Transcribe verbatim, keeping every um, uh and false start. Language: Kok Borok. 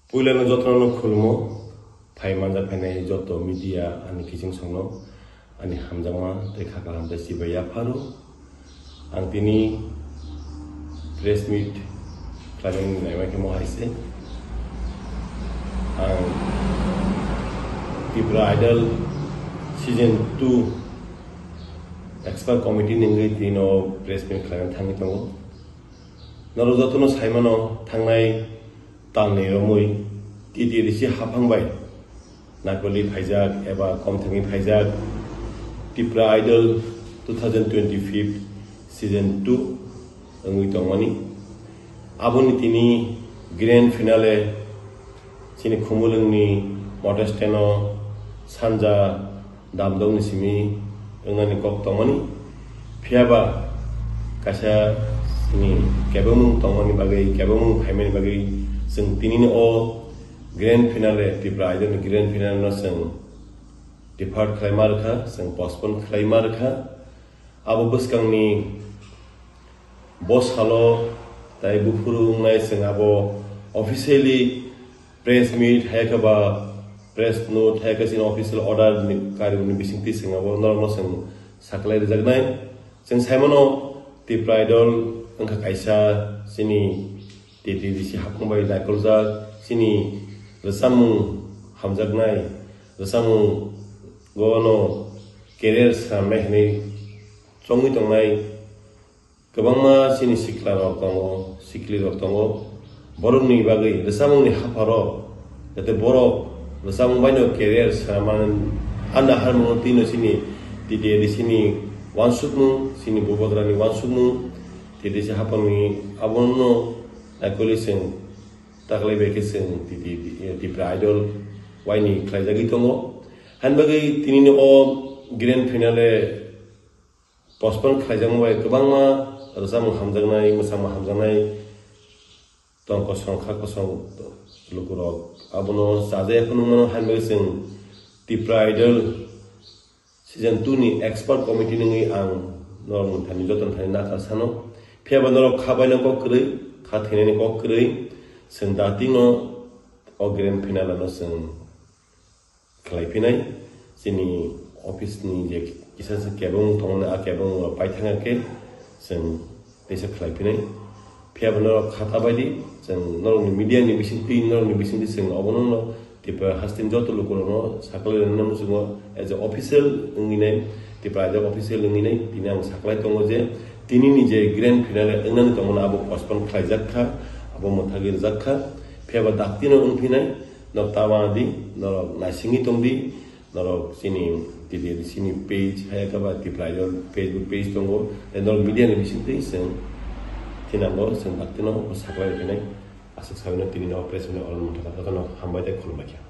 Puilano jotono khulmo, phai manja phainai joto media ani kiching songno ani hamjakma tei kha kaham tei chibai yapharo. Ang tini press meet khlaimani naima khe mo hai se. Ang Tipra Idol season two expert committee ni wngwi tino press meet khlaina thangwi tongo. Norok jotono saimano thangnai talni romwi T T A D C haphang bai naikoli phaijak eba kom thangwi phaijak Tipra Idol two thousand twenty-five season two wngwi tongmani. Aboni tini grand finale chini Khumulwngni Motor Stand-o sanja damdokni simi wngnani kok tongmani. Phiyaba kaisa chini kebengmung tongmani bagwi, kebengmung phaimani bagwi chwng tinini o grand finale, Tipra Idol ni grand finale no chwng defer khlaima rwkha, chwng postpone khlaima rwkha. Abo bwskangni bo salo tai buphuru wngnai chwng abo officially press meet hai khe ba press note hai khe chini official order ni karwi ni bisingtwi chwng abo norokno chwng saklai rwjaknai. Chwng saimano Tipra Idol wngkha kaisa chini T T A D C haphang bai naikoljak chini rwchapmung hamjaknai, rwchapmung gono career swnamnai hinwi chongwi tongnai. Kwbangma chini sikla rok tongo, sikli rok tongo. Borokni bagwi rwchapmungni hapharo, jate borok rwchapmung baino career swnamani anda harmungo tino chini T T A D C ni uansukmung, chini bubagrani uansukmung, T T A D C haphangni abono naikoli chwng taklai bai khe chwng T T A D C, Tipra Idol waini khlaijagwi tongo. Hain bagwi tinini o grand finale postpone khlaijakma bai kwbangma rwchapmung hamjaknai, mwsamung hamjaknai tong kosong kha kosong lukurok abono chajaya phano mano, hain bagwi chwng Tipra Idol season two ni expert committee nungwi ang norok thani joto thani nakar sano. Phiyaba norok kha baino kok kwrwi, kha thainani kok kwrwi, chwng datingno o grand finale no chwng khlai phinai. Chini office ni je kisa se kebeng tongmani, a kebeng rok pai thangya khe chwng teisa khlai phinai. Phiyaba norok khata bai di, chwng norokni media ni bisingtwi, norokni bisingtwi chwng obono no Tipra hasteni joto lukurokno saklai rwna muchungo as a official wngwi nai, Tipra Idol official wngwi nai, tini ang saklai tongo je tini ni je grand finale wngnani tongmani abo postpone khlaijak kha, abo mwthagwi rwjak kha. Phiyaba daktino wng phinai, norok ta wana di, norok naisingwi tong di, norok chini T T A D C ni page, hai khe ba Tipra Idol Facebook page tongo, tei norok media ni bisingtwi chwng thinango, chwng daktino saklai rwphinai. Aswk sabino tini no press meet ni oro mwthangkha, jotono hambai tei khulumbai kha.